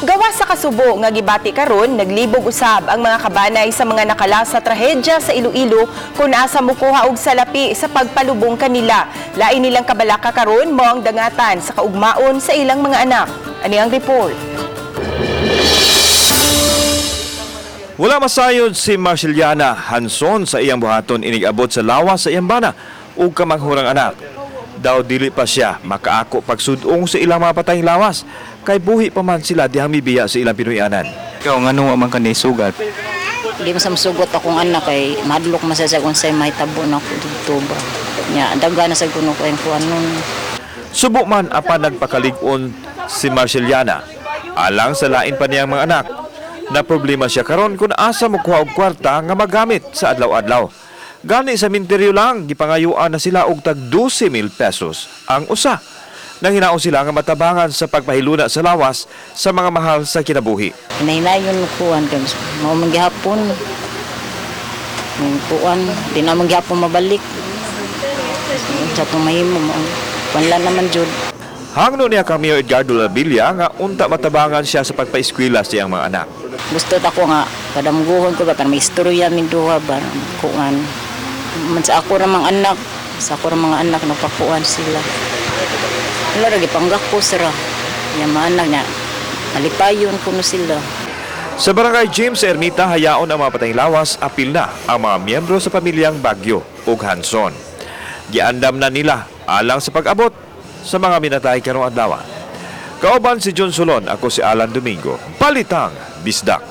Gawas sa kasubo nga gibati karon, naglibog usab ang mga kabanay sa mga nakalas sa trahedya sa Iloilo kung asa mukuha og salapi sa pagpalubong kanila. Lain nilang kabalaka karon mao ang dangatan sa kaugmaon sa ilang mga anak. Ani ang report. Wala masayod si Marceliana Hanson sa iyang buhaton inigabot sa lawas sa iyang bana ug kamanghurang anak. Daw dili pa siya makaako pagsudong sa ilang mga patayng lawas kay buhi pa man sila dihang mibiya sa ilang Pinoyanan. Ikaw, ngano wa man ka nisugat? Di man sa masugot akong anak kay mahadlok man sa unsay mahitabo na ako didto ba. Nya daga na sa kuno ko ang kuan nun. Subo man apan nagpakalig-on si Marceliana alang sa lain pa niyang mga anak. Na problema siya karon kung asa mokuha og kwarta nga magamit sa adlaw-adlaw. Gani sa minteryo lang gipangayuan na sila og tag 12,000 pesos ang usa. Nanginaon sila nga matabangan sa pagpahiluna sa lawas sa mga mahal sa kinabuhi. Hinahinayon kuan kay mao man gihapon. Ang kuan di na man gihapon mabalik. Sa itong mahimo mo. Kuan lang naman jud. Hangno niya kang Mayor Edgardo Labilla nga unta matabangan siya sa pagpaeskwela sa iyang mga anak. Gusto ta ko nga padamguhon ko ba para may istorya min duha ba kuan. Man sa ako ra mga anak, sa ako ra mga anak napakuan sila. Wala ra gipanggak ko sira. Yang mga anak niya malipayon kuno sila. Sa Barangay James Ermita, hayaon ang mga patayng lawas, apil na ang mga miyembro sa pamilyang Bagyo ug Hanson. Giandam na nila alang sa pag-abot sa mga minatay karong adlaw. Kauban si John Solon, ako si Alan Domingo. Balitang Bisdak.